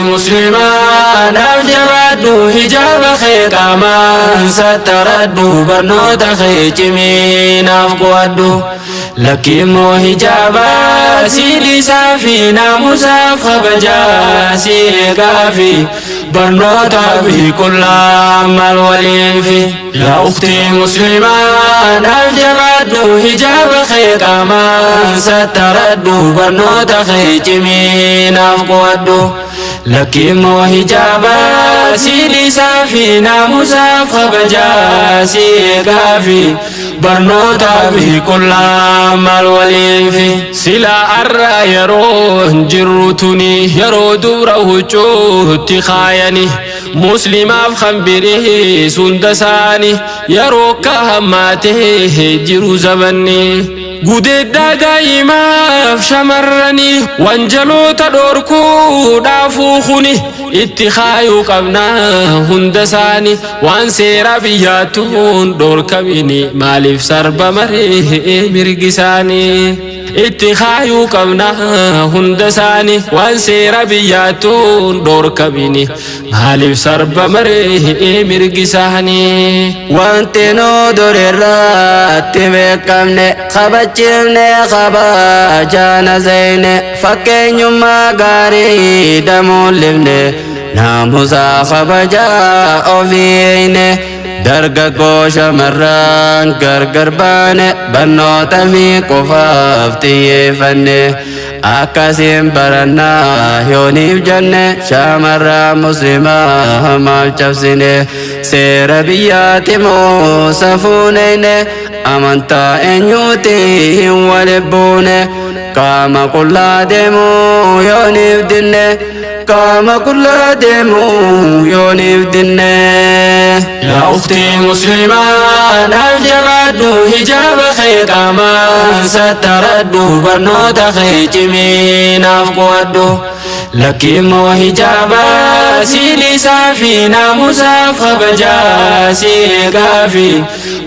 Muslimaa naaf jabaadhu, hijaaba kee qaamaan sattaradhu, barnoota kee cimii naaf qo'adhu. Lakki immoo hijaaba si dhiisaa fi naamusaaf kabajaa si eegaa fi barnootaa fi qullaa maal waliin fi. Yaa uktii muslimaa naaf jabaadhu, hijaaba kee qaamaan sattaradhu, barnoota kee cimii naaf qo'adhu. Lakki immoo hijaaba si dhiisaa fi naamusaaf kabajaa si eegaa fi barnootaa fi qullaa maal waliin fi. Silaa arra yeroo jirru tuni yeroo dubra huccuutti kaayani muslimaaf kan birii hunda isaani yeroo akka hammaatee jiru zabanni. Gudeeddaa daa'imaaf shamarranii wanjaloota dhorkuudhaafuu kuni itti kaayuu qabna hunda isaanii, waan seera biyyaattuun dhorkamini maaliif sarba maree mirgi isaanii? Itti kaayuu qabna hunda isaanii, waan seera biyyaattuun dhorkamini maaliif sarba maree mirgi isaanii? Wanti nu durirratti beekamne kabachiifne kabajaana zeyne, fakkeenyummaa gaarii damuullifne, naamusaa kabajaa ofii eyne. Dargaggoo shamarran gargar baane, barnoota fi qofaaf xiyyeeffanne, akkasiin barannaa yooniif jenne, shamarran muslimaa maal cabsine? Seera biyyaati moo safuuneyne? Amantaa eenyuuti hin walibbuune? Qaama qullaa deemuu yooniif dinne? Qaama qullaa deemuu yooniif dinne? Yaa uktii muslimaa naaf jabaadhu, hijaaba kee qaamaan sattaradhu, barnoota kee cimii naaf qo'adhu. Lakki immoo hijaaba si dhiisaa fi naamusaaf kabajaa si eegaa fi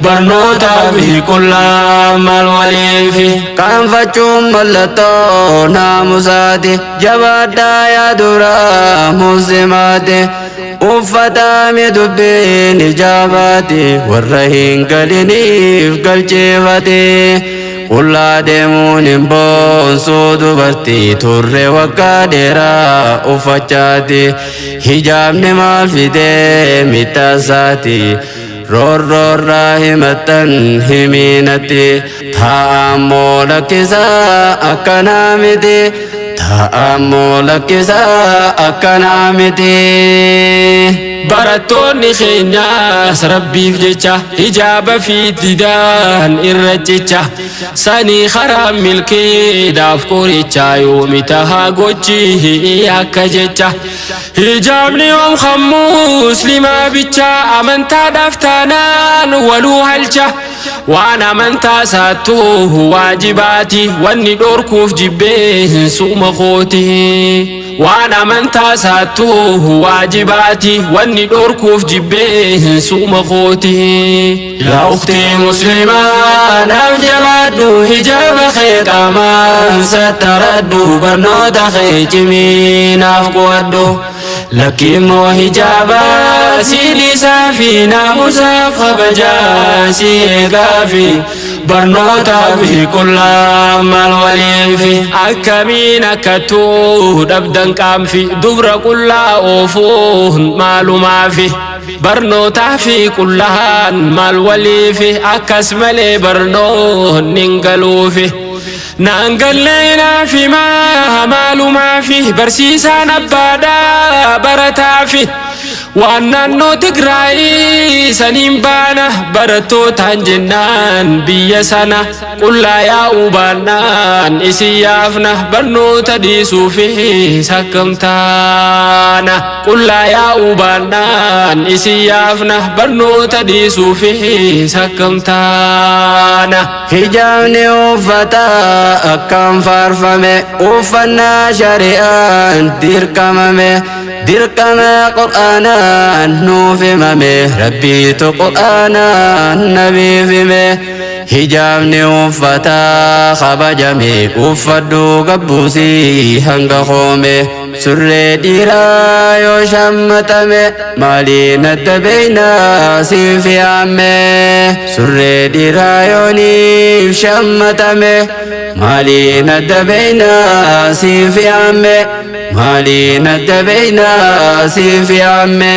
barnootaa fi qullaa maal waliin fi. Qaanfachuun mallattoo naamusaati, jabaadhaa yaa dura muslimaati. Uffatame dubbiin ijaabaati, warra hin galiniif galcheeffate. Qullaa deemuun hin boonsuu dubartii, turre waggaa dheeraa uffachaati. Hijaabni maal fidee miidhaasaati? Roorroorraa himattan himiinatti, taa'ammoo lakkisaa akkanaa miti. Taa'ammoo lakkisaa akkanaa miti. Barattoonni keenyaas rabbiif jecha hijaaba fi didaan irra jecha sanii karaa milkiidhaaf qoricha yoomi tahaa gochi akka jecha. Hijaabni yoom kan muslimaa bicha, amantaadhaaf taanaan waluu halcha, waan amantaa saattuu waajibaati, wanni dhorkuuf jibbee suuma kooti. Waan amantaa saattuu waajibaati, wanni dhorkuuf jibbee suuma kooti. Yaa uktii muslimaa naaf jabaadhu, hijaaba kee qaamaan sattaradhu, barnoota kee cimii naaf qo'adhu. Lakki immoo hijaaba si dhiisaa fi naamusaaf kabajaa si eegaa fi barnootaa fi qullaa maal waliin fi. Akkamiin akkattuu dhabdan qaanfi dubra qullaa oofuun maalumaafi? Barnootaa fi qullaan maal waliifi? Akkas malee barnoonni hin galuufi. Naan gallee naaf himaa maalumaafi? Barsiisaan abbaadhaa barataafi waan naannoo Tigraay saniin baana barattootaan jennaan, biyya sana qullaa yaa'uu baannaan isin yaafna, barnoota dhiisuufis akkam taana? Qullaa yaa'uu baannaan isin yaafna, barnoota dhiisuufis akkam taana? Hijaabni uffata akkam faarfame, uffannaa shari'aan dirqamame, dirqama qur'aanaan nuuf himame, rabbiitu qur'aanaan nabiif hime. Hijaabni uffataa kabajame, uffadhu gabbuusii hanga koome. Surree dhiiraa yoo shammatame, maaliin adda beeynaa siif yaamme? Surree dhiiraa yooniif shammatame, maaliin adda beeynaa siif yaamme? Maaliin adda beeynaa siif yaamme?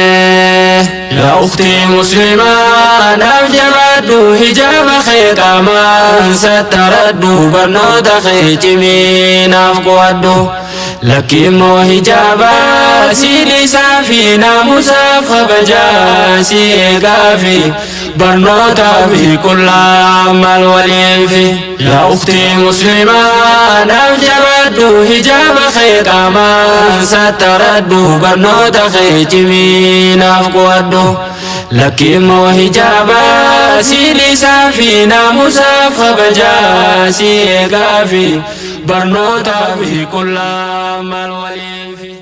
Yaa ukhtii muslimaa, naaf jabaadhu, hijaaba kee qaamaan sattaradhu, barnoota kee cimii naaf qo'adhu. Lakki immoo hijaaba si dhiisaa fi naamusaaf kabajaa si eegaa fi barnootaa fi qullaa maal waliifi. Yaa ukhtii muslimaa, naaf jabaadhu, hijaaba kee qaamaan sattaradhu, barnoota kee cimii naaf qo'adhu. Lakki immoo hijaaba si dhiisaa fi naamusaaf kabajaa si eegaa fi barnootaa fi qullaa maal waliifi.